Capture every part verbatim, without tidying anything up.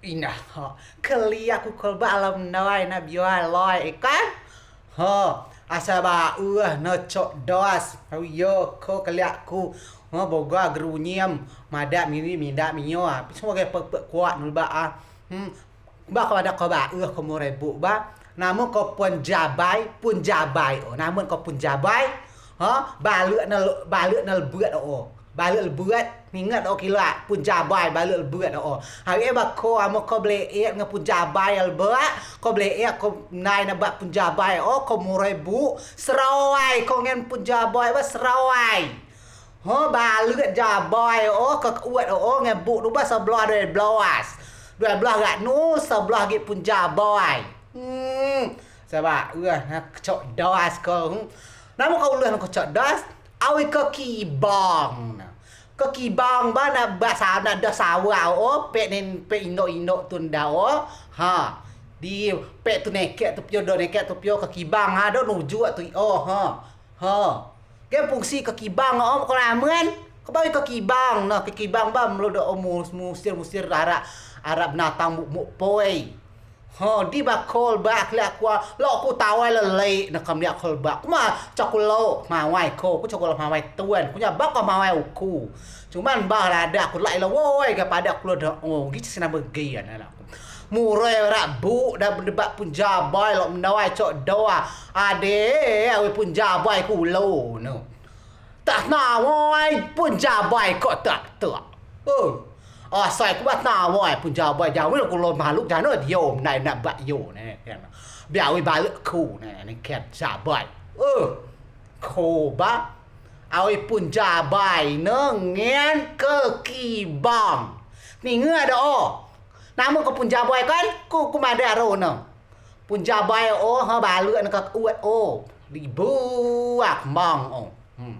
Indah, ha. Keliak ku kolbak alam noi na biar loi ikan. Ha, asal ba uah na cok dos. Au yo ko keliak ku. Ha, boga gerunyem. Madak miri mindak minyo. Semua ke pek pek kuat nul ba ah. Hmm. Ba ko madak ko ba uah ko murebu ba. Namun ko pun jabai, pun jabai. Oh, namun ko pun jabai. Ha, baluk na baluk na lebuat oh. Baluk lebuat, ningat o kila, pun jabai baluk lebuat o. Hari ba ko amo ko beleet ngen pun jabai lebuat, ko beleet ko nai nebak pun jabai o, ko murai bu, serawai ko ngen pun jabai ba serawai. Ho baluk jabai o, ke uat o ngen bu tu ba sebelah dua belas. Dua belas gak nu, sebelah gi pun jabai. Hmm, sebab uah na kecok das ko. Hmm. Namun ko ulah na kecok das, Awei ke kibang ne. Ke kibang ba na ba sa na da sawah o, pek nen pek indok-indok tun da o. Ha. Di pek tu nekek tu pio do nekek tu pio ke kibang ha do nuju tu o ha. Ha. Gen fungsi ke kibang o ko lamen. Ke ba ke kibang ne ke kibang ba melo do o mus- musir-musir arak arak benatang muk muk poi. Ho, di ba kol ba keliak ku, lok ku tawai lelek ne kemliak kol ba. Ku ma cok ku lok mawai ko, ku cok ku lok mawai tuan. Ku nya ba ko mawai uku. Cuman ba lada ku lak ilo woi ga pada ku lo do. Oh, gi sina begi anak ku. Murai rak bu da debat pun jabai lok mendawai cok doa. Ade, awei pun jabai ku lo ne. Tak nawai pun jabai ko tak tak. Oh. Asai ku ba nawai pun jabai jauh lo ku lo maluk jano dio nai nak bak yo ne. Biawi baluk ku ne ne ket jabai. Oh. Ko ba. Awei pun jabai ne ngen ke kibang. Ninga do. Namun ke pun jabai kan ku ku madak ro ne. Pun jabai o ha baluk ne ke uat o. Libu ak mang o. Hmm.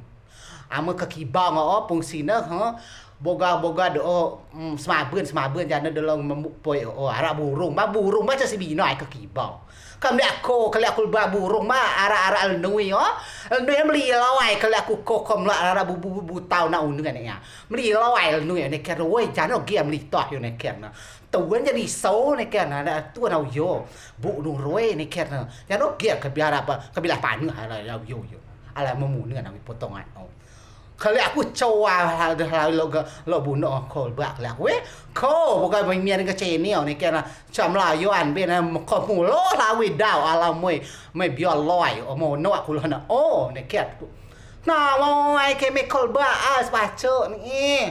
Amen ke kibang o fungsi ne ha boga-boga do o hmm, semaben semaben jane do long memuk poi o arak burung ba burung ba cak si bino ai ke kibang. Kemliak ko keliak ku ba burung ba arak-arak lenui o. Lenui meli lawai keliak ku ko kemliak arak bubu bubu tau nak undung ne ya. Meli lawai lenui ne ker woi jano gi meli toh yo ne ker na. Tuan jadi so ne ker na tuan au yo. Bu nung roi ne ker na. Jano gi kebiar apa kebilah paneh ala yo yo. Ala memuneh na potongan o. Keliak ku coa ada lawi lo ga lo buno kol bak keliak ku eh. Ko bukan memian ke ceni ne ker na. Cam layo an be na ko mulo lawi dau ala moi moi biar loi o mono aku lo na o ne ker. Na moi ke me kol bak as baco ni.